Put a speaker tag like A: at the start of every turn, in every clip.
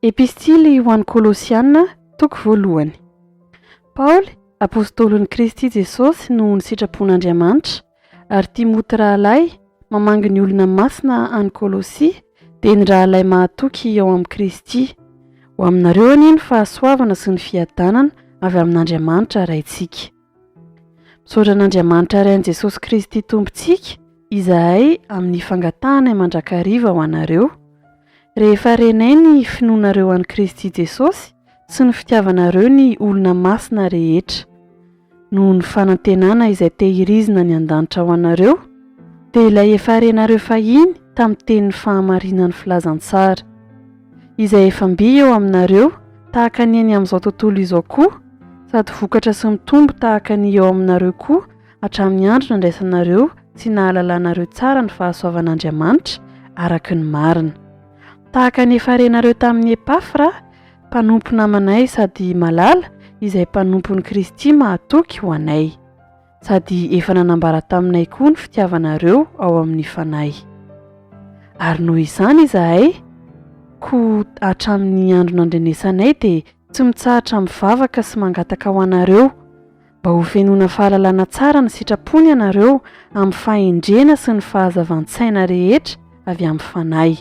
A: Epistily ho an'ny Kolosiana, toko voalohany. Paoly, apostolin'i Kristy Jesosy noho ny sitrapon'Andriamanitra, ary Timoty rahalahy, mamangy ny olona masina any Kolosia, dia ny rahalahy mahatoky ao amin'i Kristy. Ho aminareo anie ny fahasoavana sy ny fiadanana avy amin'Andriamanitra Raintsika. Misaotra an'Andriamanitra Rain'i Jesosy Kristy Tompontsika izahay amin'ny fangatahanay mandrakariva ho anareo, rehefa renay ny finoanareo an'i Kristy Jesosy sy ny fitiavanareo ny olona masina rehetra. Noho ny fanantenana izay tehirizina any an-danitra ho anareo, dia ilay efa renareo fahiny tamin'ny tenin'ny fahamarinan'ny filazantsara, izay efa mby eo aminareo tahaka ny eny amin'izao tontolo izao koa, sady vokatra sy mitombo tahaka ny eo aminareo koa hatramin'ny andro nandraisanareo sy nahalalanareo tsara ny fahasoavan'Andriamanitra araka ny marina. Tahaka ny efa renareo tamin'i Epafra, mpanompo namanay sady malala, izay mpanompon'i Kristy mahatoky ho anay, sady efa nanambara taminay koa ny fitiavanareo ao amin'ny Fanahy. Ary noho izany izahay, koa hatramin'ny andro nandrenesanay dia tsy mitsahatra mivavaka sy mangataka ho anareo, Mba ho fenoina fahalalana tsara ny sitrapony ianareo amin'ny fahendrena sy ny fahazavan-tsaina rehetra avy amin'ny Fanahy.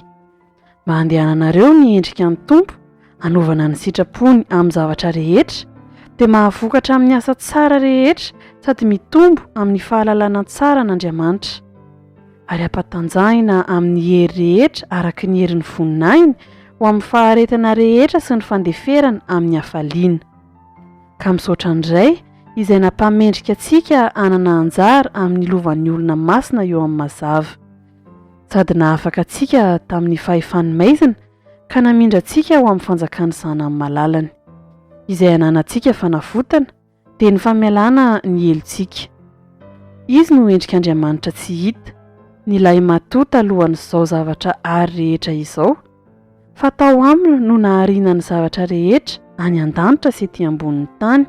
A: Mba handehananareo ny endrika ny Tompo, hanaovana ny sitrapony amin'ny zavatra rehetra, dia mahavokatra amin'ny asa tsara rehetra sady mitombo amin'ny fahalalana tsara an'Andriamanitra. Ary ampatanjahina amin'ny hery rehetra araka ny herin'ny voninahiny ho amin'ny faharetana rehetra sy ny fandeferana amin'ny hafaliana. Ka misaotra ny Ray izay nampamendrika antsika hanana anjara amin'ny lovan'ny olona masina eo amin'ny mazava. Sady nahafaka antsika tamin'ny fahefan'ny maizina ka namindra antsika ho amin'ny fanjakan'ny Zanany malalany, izay ananantsika fanavotana, dia ny famelana ny helotsika. Izy no endrik'Andriamanitra tsy hita, ny lahimatoa talohan'izao zavatra àry rehetra izao, Fa tao aminy no nahariana ny zavatra rehetra any an-danitra sy ety ambonin'ny tany,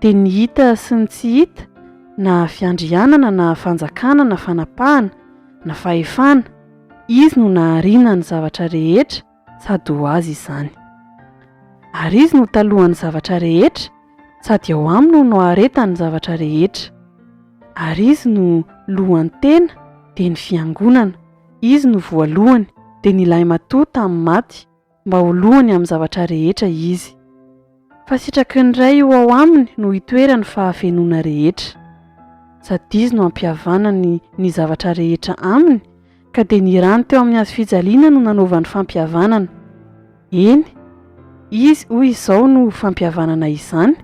A: dia ny hita sy ny tsy hita, na fiandrianana na fanjakana na fanapahana, na fahefana, Izy no nahariana ny zavatra rehetra sady ho Azy izany. Ary Izy no talohan'ny zavatra rehetra, sady ao Aminy no noaharetany ny zavatra rehetra. Ary Izy no lohan'ny tena, dia ny fiangonana. Izy no voalohany, dia ny lahimatoa tamin'ny maty, mba ho lohany amin'ny zavatra rehetra izy. Fa sitraky ny Ray ho ao aminy no hitoeran'ny fahafenoana rehetra. Sady izy no hampihavanany ny zavatra rehetra aminy, ka dia ny rany teo amin'ny hazofijaliana no nanaovany fampihavanana. Eny, Izy hoy izao no fampihavanana izany,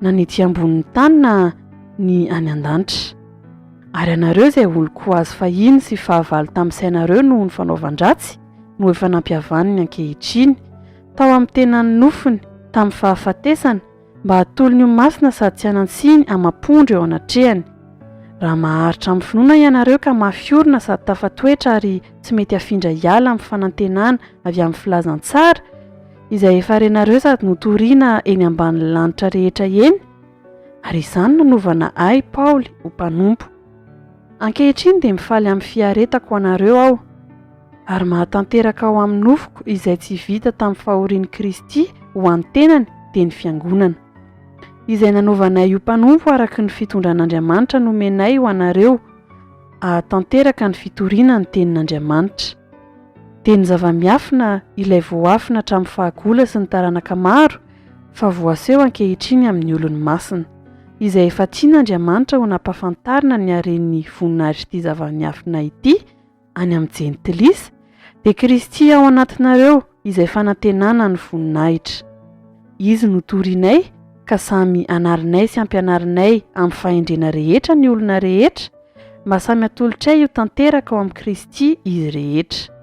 A: na ny ety ambonin'ny tany na ny any an-danitra. Ary anareo izay olon-ko azy fahiny sy fahavalo tamin'ny sainareo noho ny fanaovan-dratsy no efa nampihavaniny ankehitriny, tao amin'ny tenan'ny nofony, tamin'ny fahafatesana, mba hatolony ho masina sady tsy hanan-tsiny amam-pondro eo anatrehany. Raha maharitra amin'ny finoana ianareo ka mafy orina sady tafatoetra ary tsy mety hafindra hiala amin'ny fanantenana avy amin'ny filazantsara, izay efa renareo sady notorina eny ambanin'ny lanitra rehetra eny, ary izany no nanovana ahy, Paoly, ho mpanompo. Ankehitriny dia mifaly amin'ny fiaretako ho anareo aho, ary mahatanteraka ao amin'ny nofoko izay tsy vita tamin'ny fahorian'i Kristy ho an'ny tenany, dia ny Fiangonana. Izay nanaovanay ho mpanompo araka ny fitondran'Andriamanitra nomenay ho anareo, hahatanteraka ny fitoriana ny tenin'Andriamanitra. Dia ny zava-miafina ilay voafina hatramin'ny fahagola sy ny taranaka maro, fa voaseho ankehitriny amin'ny olony masina, izay efa tian'Andriamanitra ho nampahafantarina ny haren'ny voninahitr'ity zava-miafina ity any amin'ny Jentilisa, dia Kristy ao anatinareo izay fanantenana ny voninahitra. Izy no torinay ka samy anarinay sy ampianarinay amin'ny fahendrena rehetra ny olona rehetra, mba samy hatolotray ho tanteraka ao amin'i Kristy izy rehetra.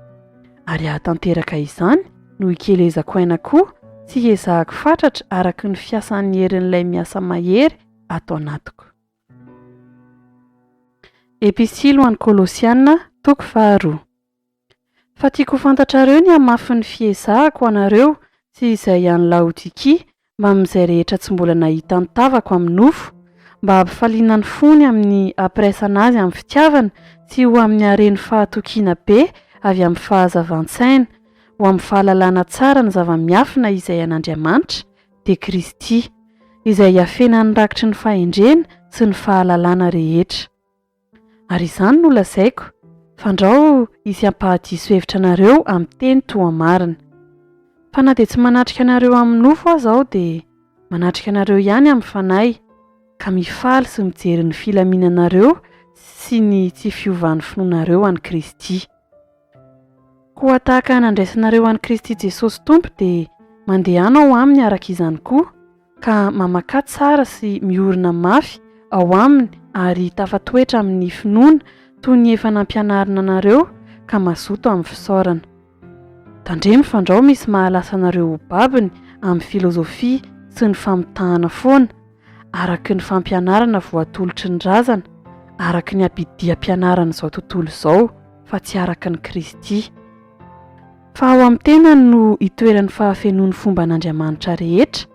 A: Ary hahatanteraka izany no hikelezako aina koa sy hiezahako fatratra araka ny fiasan'ny herin'ilay miasa mahery ato anatiko. Epistily ho an'ny Kolosiana, toko faharoa. Fa tiako ho fantatrareo ny hamafin'ny fiezahako ho anareo sy izay any Laodikia mbamin'izay rehetra tsy mbola nahita ny tavako amin'ny nofo, mba hampifaliana ny fony amin'ny hampiraisana azy amin'ny fitiavana sy ho amin'ny haren'ny fahatokiana be avy amin'ny fahazavan-tsaina, ho amin'ny fahalalana tsara ny zava-miafina izay an'Andriamanitra, dia Kristy, izay iafenan'ny rakitry ny fahendrena sy ny fahalalana rehetra. Ary izany no lazaiko, fandrao hisy hampahadiso hevitra anareo amin'ny teny toa marina. Fa na dia tsy manatrika anareo amin'ny nofo aza aho dia manatrika anareo ihany amin'ny fanahy, ka mifaly sy mijery ny filaminanareo sy ny tsy fiovan'ny finoanareo an'i Kristy. Koa tahaka ny nandraisanareo an'i Kristy Jesosy Tompo dia mandehana ao aminy araka izany koa, ka mamakà tsara sy miorina mafy ao aminy ary tafatoetra amin'ny finoana toy ny efa nampianarina anareo ka mazoto amin'ny fisaorana. Tandremo fandrao misy mahalasa anareo ho babony amin'ny filozofia sy ny famitahana foana, araka ny fampianarana voatolotry ny razana, araka ny abidiam-pianaran'izao tontolo izao, fa tsy araka ny Kristy. Fa ao amin'ny tenany no itoeran'ny fahafenoan'ny fomban'Andriamanitra rehetra,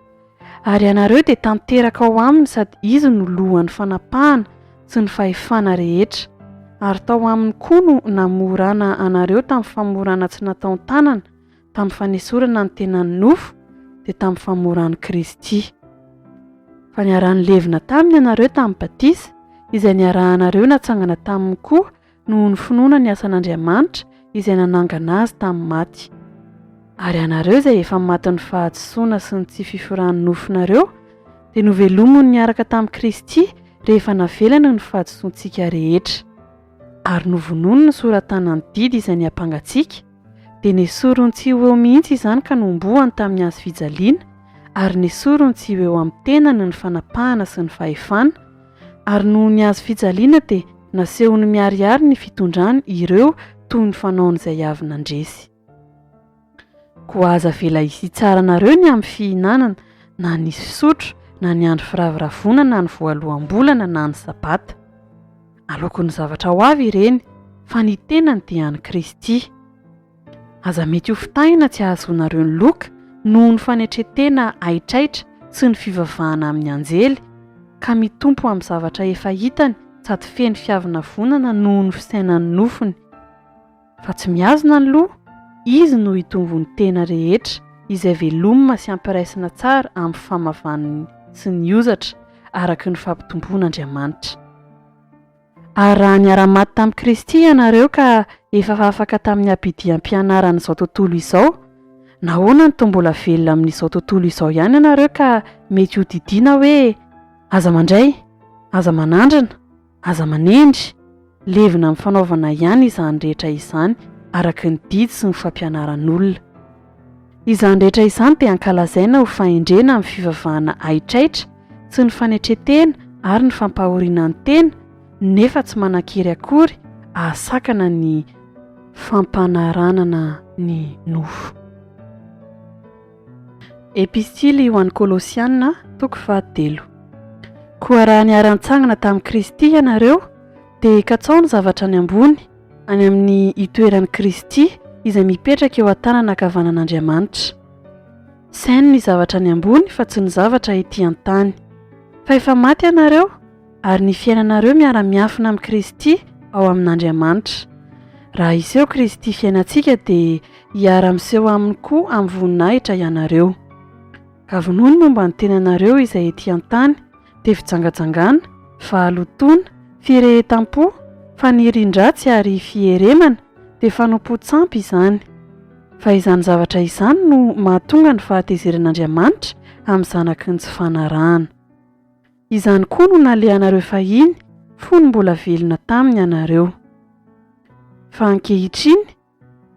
A: ary ianareo dia tanteraka ao aminy sady Izy no lohan'ny fanapahana sy ny fahefana rehetra. Ary tao aminy koa no namorana anareo tamin'ny famorana tsy nataon-tanana, tamin'ny fanesorana ny tenan'ny nofo, dia tamin'ny famoran'i Kristy. Fa niaraha-nilevina taminy ianareo tamin'ny batisa, izay niarahanareo natsangana taminy koa noho ny finoana ny asan'Andriamanitra izay nanangana azy tamin'ny maty. Ary ianareo izay efa matin'ny fahadisoana sy ny tsy fiforan'ny nofonareo dia novelominy niaraka tamin'i Kristy rehefa navelany ny fahadisoantsika rehetra. Ary novonoiny ny sora-tanan'ny didy izay niampangantsika, dia nesoriny tsy ho eo mihitsy izany ka nohomboany tamin'ny hazo fijaliana, ary nesoriny tsy ho eo amin'ny tenany ny fanapahana sy ny fahefana, Ary noho ny hazo fijaliana dia nasehony miharihary ny fitondrany ireo toy ny fanaon'izay avy nandresy. Koa aza avela hisy hitsara anareo ny amin'ny fihinanana, na ny fisotro, na ny andro firavoravoana na ny voaloham-bolana na ny Sabata. Aloky ny zavatra ho avy ireny, fa ny tenany dia an'i Kristy. Aza mety ho fitahina tsy hahazoanareo ny loka noho ny fanetren-tena haitraitra sy ny fivavahana amin'ny anjely, ka mitompo amin'ny zavatra efa hitany sady feno fiavonavonana noho ny fisainan'ny nofony. Fa tsy mihazona ny loha, izy no hitombo ny tena rehetra, izay velomina sy ampiraisina tsara amin'ny famavan'ny sy ny hozatra, araka ny fampitomboan'Andriamanitra. Ary raha niara-maty tamin'i Kristy ianareo ka efa afaka tamin'ny abidiam-pianaran'izao tontolo izao, nahoana no toa mbola velona amin'izao tontolo izao ihany ianareo ka mety hodidiana hoe, Aza mandray, aza manandrana, aza manendry? Levona amin'ny fanaovana ihany izany rehetra izany araka ny didy sy ny fampianaran'olona. Izany rehetra izany dia ankalazaina ho fahendrena amin'ny fivavahana haitraitra sy ny fanetren-tena ary ny fampahoriana ny tena, nefa tsy manan-kery akory hahasakana ny fampanaranana ny nofo. Epistily ho an'ny Kolosiana, toko fahatelo. Koa raha niara-nitsangana tamin'i Kristy ianareo, dia katsaho ny zavatra any ambony, any amin'ny itoeran'i Kristy izay mipetraka eo an-tanana ankavanan'Andriamanitra. Saino ny zavatra any ambony fa tsy ny zavatra ety an-tany. Fa efa maty ianareo, ary ny fiainanareo miara-miafina amin'i Kristy ao amin'Andriamanitra. Raha hiseho Kristy fiainantsika dia hiara-miseho aminy koa amin'ny voninahitra ianareo. Ka vonoy ny momba ny tenanareo izay ety an-tany, dia fijangajangana, fahalotoana, firehetam-po, fanirian-dratsy ary fieremana, dia fanompoan-tsampy izany. Fa izany zavatra izany no mahatonga ny fahatezeran'Andriamanitra amin'ny zanaky ny tsy fanarahana. Izany koa no nalehanareo fahiny, fony mbola velona taminy ianareo. Fa ankehitriny,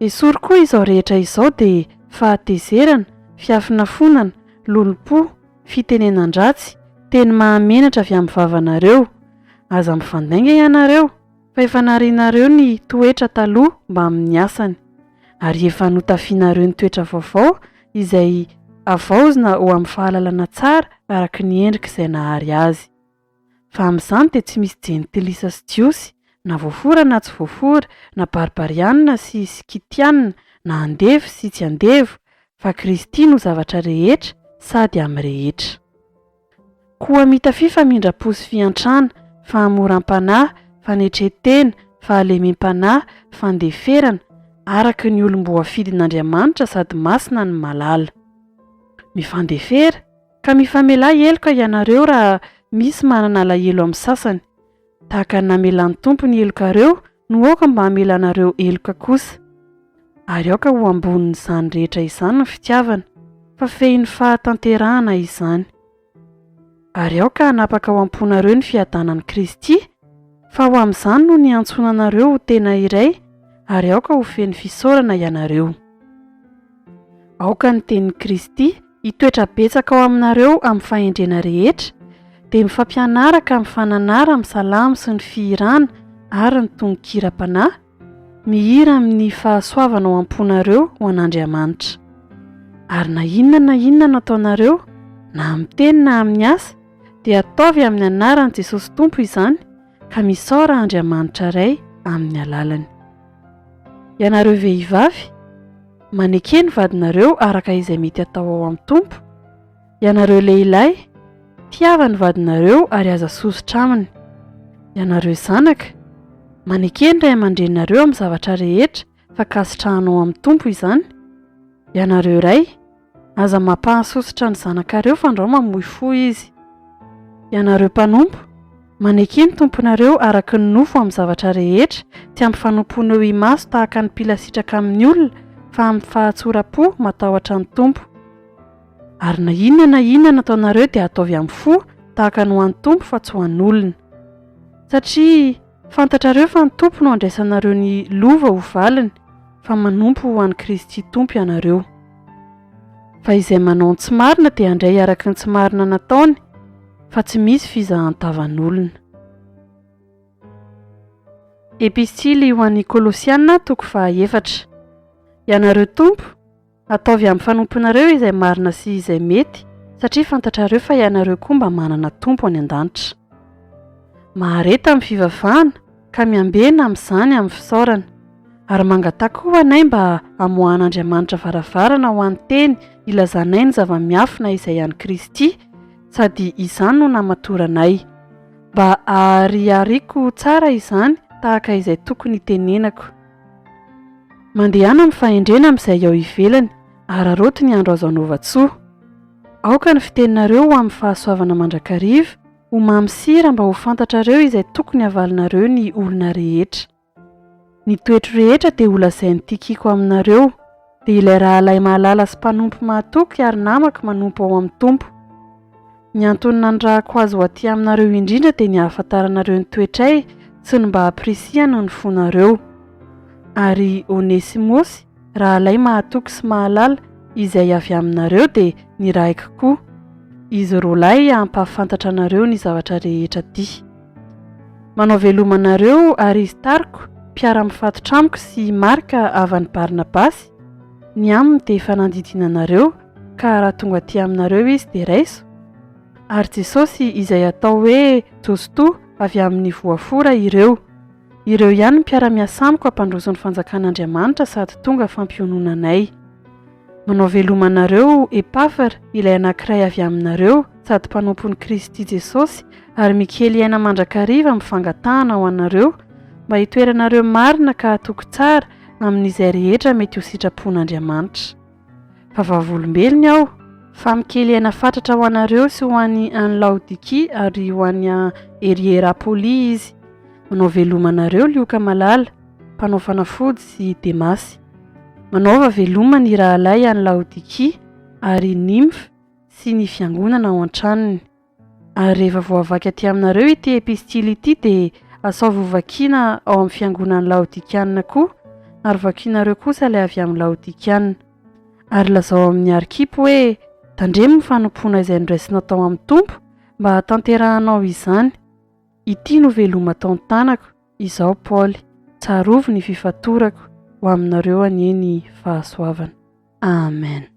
A: Esory koa izao rehetra izao dia fahatezerana, fiafonafonana, lolompo, fitenenan-dratsy, teny mahamenatra avy amin'ny vavanareo. Aza mifandainga ianareo, fa efa narianareo ny toetra taloha mbamin'ny asany, ary efa notafianareo ny toetra vaovao izay havaozina ho amin'ny fahalalana tsara araka ny endrik'izay nahary azy. Fa amin'izany dia tsy misy jentilisa sy jiosy, na voafora na tsy voafora, na barbarianina sy skitianina, na andevo sy tsy andevo, fa Kristy no zavatra rehetra sady amin'ny rehetra. Koa mitafia famindram-po sy fiantrana, fahamoram-panahy, fanetren-tena, fahalemem-panahy, fandeferana, araka ny olom-boafidin'Andriamanitra sady masina ny malala. Mifandefera, ka mifamelà heloka ianareo raha misy manana alahelo amin'ny sasany. Tahaka ny namelan'ny Tompo ny helokareo no aoka mba hamelanareo heloka kosa. Ary aoka ho ambonin'izany rehetra izany ny fitiavana, fa fehin'ny fahatanterahana izany. Ary aoka hanapaka ao am-ponareo ny fiadanan'i Kristy, fa ho amin'izany no niantsoana anareo ho tena iray, ary aoka ho feno fisaorana ianareo. Aoka ny tenin'i Kristy hitoetra betsaka ao aminareo amin'ny fahendrena rehetra, dia mifampianara ka mifananara amin'ny salamo sy ny fihirana ary ny tononkiram-panahy, mihira amin'ny fahasoavana ao am-ponareo ho an'Andriamanitra. Ary na inona na inona no ataonareo, na amin'ny teny na amin'ny asa, dia ataovy amin'ny anaran'i Jesosy Tompo izany, ka misaora Andriamanitra Ray amin'ny alalany. Ianareo vehivavy, maneke ny vadinareo araka izay mety atao ao amin'ny Tompo. Ianareo lehilahy, tiava ny vadinareo ary aza sosotra aminy. Ianareo zanaka, maneke ny ray aman-dreninareo amin'ny zavatra rehetra fa ankasitrahana ao amin'ny Tompo izany. Ianareo ray, Aza mampahasosotra ny zanakareo fandrao mamoy fo izy. Ianareo mpanompo, maneke ny tomponareo araka ny nofo amin'ny zavatra rehetra, tsy amin'ny fanompoana eo imaso tahaka ny mpila sitraka amin'ny olona, fa amin'ny fahatsoram-po matahotra ny Tompo. Ary na inona na inona nataonareo dia ataovy amin'ny fo tahaka ny ho an'ny Tompo fa tsy ho an'olona. Satria fantatrareo fa ny Tompo no andraisanareo ny lova ho valiny, fa manompo ho an'i Kristy Tompo ianareo. Fa izay manao ny tsy marina dia handray araka ny tsy marina nataony, fa tsy misy fizahan-tavan'olona. Epistily ho an'ny Kolosiana toko fahaefatra. Ianareo Tompo, ataovy amin'ny fanomponareo izay marina sy izay mety, satria fantatrareo fa ianareo koa mba manana Tompo any an-danitra. Mahareta amin'ny fivavahana, ka miambena amin'izany amin'ny fisaorana. Ary mangataha koa ho anay mba hamoahan'Andriamanitra varavarana ho an'ny teny hilazanay ny zava-miafina izay an'i Kristy, sady izany no namatoranay. Mba haharihariko tsara izany tahaka izay tokony hitenenako. Mandehana amin'ny fahendrena amin'izay ao ivelany, araraoty ny andro azo anaovan-tsoa. Aoka ny fiteninareo ho amin'ny fahasoavana mandrakariva, ho mamy sira mba ho fantatrareo izay tokony havalinareo ny olona rehetra. Ny toetro rehetra dia holazain'i Tykiko aminareo, dia ilay rahalahy mahalala sy mpanompo mahatoky ary namako manompo ao amin'ny Tompo. Ny antony nanirahako azy ho aty aminareo indrindra dia ny hahafantaranareo ny toetray sy ny mba hampirisihana ny fonareo. Ary Onesimosy, rahalahy mahatoky sy mahalala, izay avy aminareo dia nirahiko koa. Izy roalahy hampahafantatra anareo ny zavatra rehetra aty. Manao veloma anareo Aristarko, mpiara-mifatotra amiko sy i Marka havan'i Barnabasy, ny aminy dia efa nandidiana anareo, ka raha tonga aty aminareo izy dia raiso. Ary Jesosy izay atao hoe Josto avy amin'ny voafora ireo. Ireo ihany ny mpiara-miasa amiko hampandroso ny fanjakan'Andriamanitra sady tonga fampionona anay. Manao veloma anareo Epafra, ilay anankiray avy aminareo sady mpanompon'i Kristy Jesosy ary mikely aina mandrakariva amin'ny fangatahana ho anareo mba hitoeranareo marina ka hatoky tsara amin'izay rehetra mety ho sitrapon'Andriamanitra. Fa vavolombelony aho, fa mikely aina fatratra ho anareo sy ho an'i any Laodikia ary ho an'i Herierapolia izy. Manao veloma anareo Lioka malala, mpanao fanafody sy Demasy. Manaova veloma ny rahalahy any Laodikia ary Nymfa sy ny fiangonana ao an-tranony. Ary rehefa voavaky aty aminareo ity epistily ity dia asaovy hovakiana ao amin'ny fiangonan'ny Laodikiana koa, ary vakinareo kosa ilay avy amin'ny Laodikiana. Ary lazao amin'i Arkipo hoe, Tandremo ny fanompoana izay noraisinao tao amin'ny Tompo, mba hahatanterahanao izany. Ity no veloma ataon-tanako, izaho Paoly. Tsarovy ny fifatorako, ho aminareo anie ny fahasoavana. Amen.